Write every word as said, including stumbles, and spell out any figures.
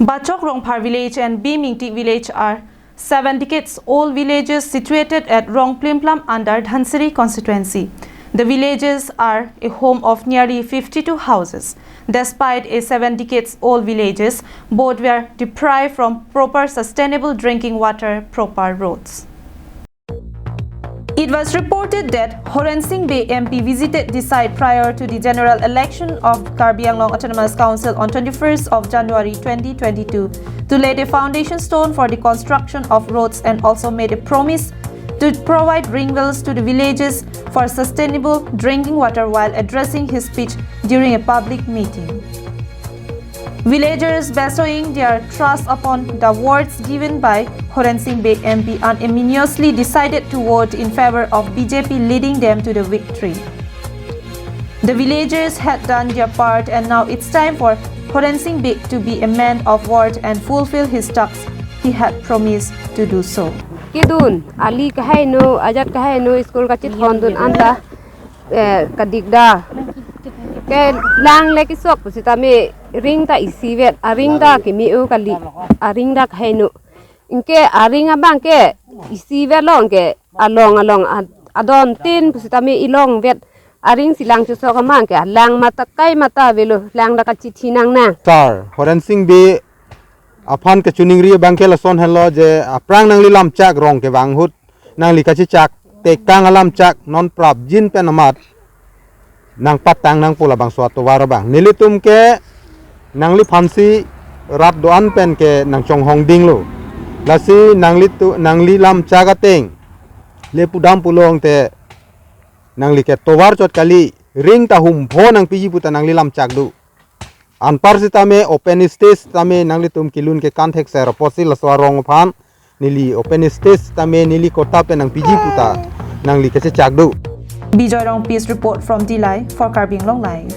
Bachok Rongphar village and B Mingti village are seven decades old villages situated at Rongplimplam under Dhansiri constituency. The villages are a home of nearly fifty-two houses. Despite a seven decades old villages, both were deprived from proper sustainable drinking water, proper roads. It was reported that Horen Sing Bey M P visited the site prior to the general election of Karbi Anglong Autonomous Council on twenty-first of January twenty twenty-two to lay the foundation stone for the construction of roads and also made a promise to provide ring wells to the villages for sustainable drinking water while addressing his speech during a public meeting. Villagers bestowing their trust upon the words given by Horen Sing Bey M P unanimously decided to vote in favor of B J P, leading them to the victory. The villagers had done their part and now it's time for Horen Sing Bey to be a man of word and fulfill his tasks he had promised to do so. Kedun, ali kahaino, ajat kahaino, school kachithondun anta, eh, kadikda. Kelang le kesok pusitame ring ta isivet, aring ta kimi-o kali, aring ta kahaino. Anke aring abang ke isivet long ke along along ad-, adon tin pusitame ilongvet aring si lang chusok amang ke alang mata kai mata avelo lang ta kachithi nangnang. Sir, Horen Sing Bey aphan kachiningri abang ke lason henlo je aphrang nangli lamchak rong kevang ahut nangli kachechak tekang alamchak non prapjin pen amat nangpatang nangpo labangso atovar abang. Nelitum ke nangliphansi rat do-an pen ke nangchonghong dinglo. Lasi nanglitu-, nangli lamchak ateng le pudam pulo tangte nangli ke tovar chot kali, ring ta humpho nangpiji puta nangli lamchak do. Anpar sitame open stage tame nanglitum kelun kekan thekser apotsi laso arong aphan neli open stage tame neli kota pen nangpiji puta nangli kachechak do. Bijoy Rongpi's report from Dillai for Karbi Anglong Live.